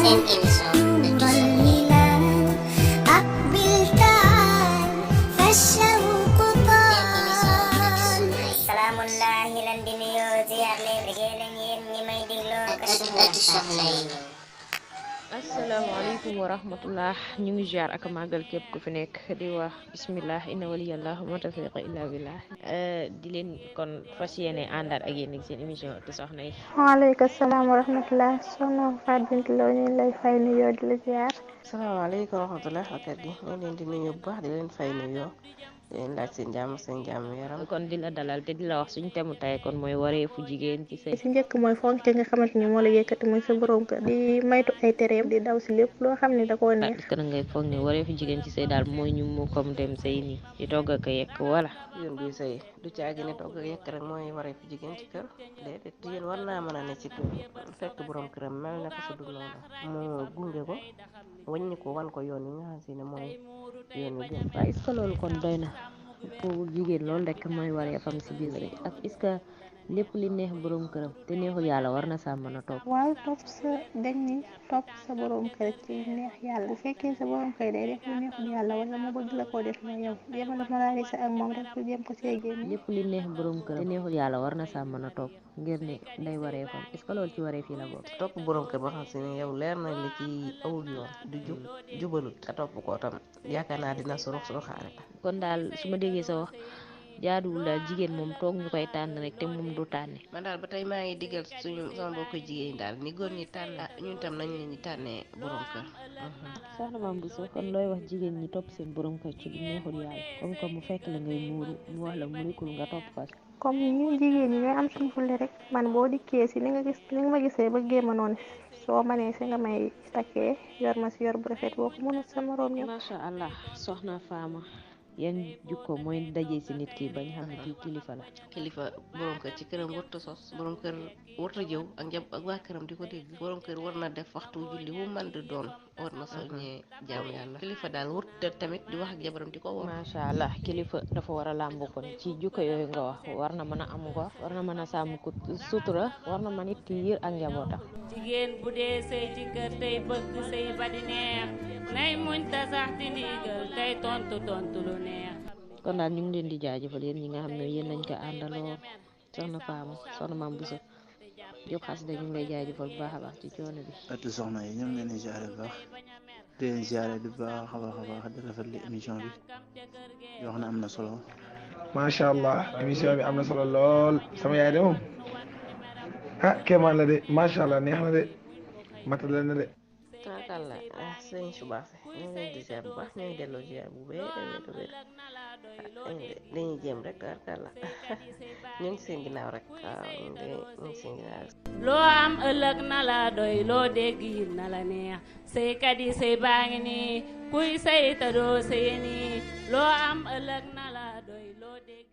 seen émission salaamullahi lan di nuyoo ziar leen liggéey leen yéen ñi may dégloo ëttu soxna yi. asalaamaaleykum wa rahmatullah ñu ngi jaar ak màggal képp ku fi nekk di wax bismillah inna waliyallah ma tawfiqa illa billah di leen kon fas yéene àndaat ak yéen seen émission ëttu soxna yi. waaleykum salaam wa rahmatullah soxna Fatou Bintou Lo ñu lay fay nuyoo di la ziar. asalaamaaleykum wa rahmatullah wakat yi ñoo leen di nuyu bu baax di leen fay nuyoo di leen laaj seen jàmm yaram. kon di la dalal te di la wax suñu temu tay kon mooy wareefu jigéen ci sëy. si njëkk mooy fonk nga xamante ni moo la yëkkati mooy sa borom kër di maytu ay tereem di daw si lépp loo xam ne da koo neex. kër ngay foog ne wareefu jigéen ci sëy daal mooy ñu mu comme dem sëy nii di togg ak yekk wala. jigéen buy sëy du caagi ne togg ak yekk rek mooy wareefu jigéen ci kër déedéet jigéen war naa mën a ne ci kër fekk borom këram mel ne fa su dul noonu mu gunge ko wàññi ko wan ko yoon yi nga xam si ne mooy yoon wi gën. waaw est-ce que loolu kon doy na pour jigéen loolu rek mooy wareefam si biir rek ak est-ce que lépp li neex borom këram te neexul yàlla war na saa mën a topp. waaw topp sa borom kër ci neex yàlla bu fekkee sa borom kër day def lu neexul yàlla wala mu bëgg la koo def na yow jéem a moraliser ak moom rek pour jéem ko see génne. lépp li neex borom këram te neexul yàlla war na saa mën a topp ngir ne day wareefam est-ce que loolu ci wareef yi la bokk. topp borom kër ba xam si ne yow leer na li ci awul yoon du jubalut ka topp ko tam yaakaar naa dina suruxaale. kon daal su ma déggee sa wax jaaduwul daal jigéen moom toog ñu koy tànn rek te moom du tànne. man daal ba tey maa ngi diggal sama mbokku jigéen daal ni góor ñi tànn ñun tam nañ leen di tànnee borom kër. soxna Mame Bousso kon looy wax jigéen ñi topp seen borom kër ci lu neexul yàlla comme que mu fekk la ngay muuru mu wax la murikul nga topp ko. comme ñun jigéen ñi ñooy am suñu fulle rek man boo dikkee si ni nga ma gisee ba géema noonu soo manee si nga may takkee yor ma si yor bu rafet boo ko mënul sa morom ñëw. macha allah soxna Fama yan jukko mooy daje si nit ki bañ xam ne kii kilifa la. kilifa borom kër ci këram warta sos borom kër warta jëw ak waa këram di ko dégg borom kër war na def waxtu julli wu man di doon war na soññee jaamu yàlla kilifa daal warta tamit di wax ak jabaram di ko wor. macha allah kilifa dafa war a làmb kon ci jukko yooyu nga wax war na mën a am ngor war na mën a sàmm ko sutura war na mën it ki yiir ak njabootam. jigéen bu dee sëy ci kër tey bëgg sëy ba di neex nay muñ ta sax di ndigal tey tontu lu neex. kon daal ñu ngi leen di jaajëfal yéen ñi nga xam ne yéen lañ ko àndaloo soxna Fama soxna Mame Bousso Diop Xasida ñu ngi lay jaajëfal bu baax a baax ci coono bi. ëttu soxna yi ñu ngi leen di ziare bu baax di leen ziare bu baax a baax di rafetlu émission bi yoo xam ne am na solo. macha allah émission bi am na solo lool sama yaay de moom kéemaan la de macha allah neex na de matal na de. taakalla sëñ Subaase ñu ngi leen di ziar bu baax ñu ngi delloo ziar bu wér dañuy jéem rek taakalla ñu ngi seen ginnaaw rek waaw ñu ngi seen ginnaaw. loo am ëllëg na la doy loo dégg it na la neex sëykat yi sëy baa ngi nii kuy sëy te doo sëy nii loo am ëllëg na la doy loo dégg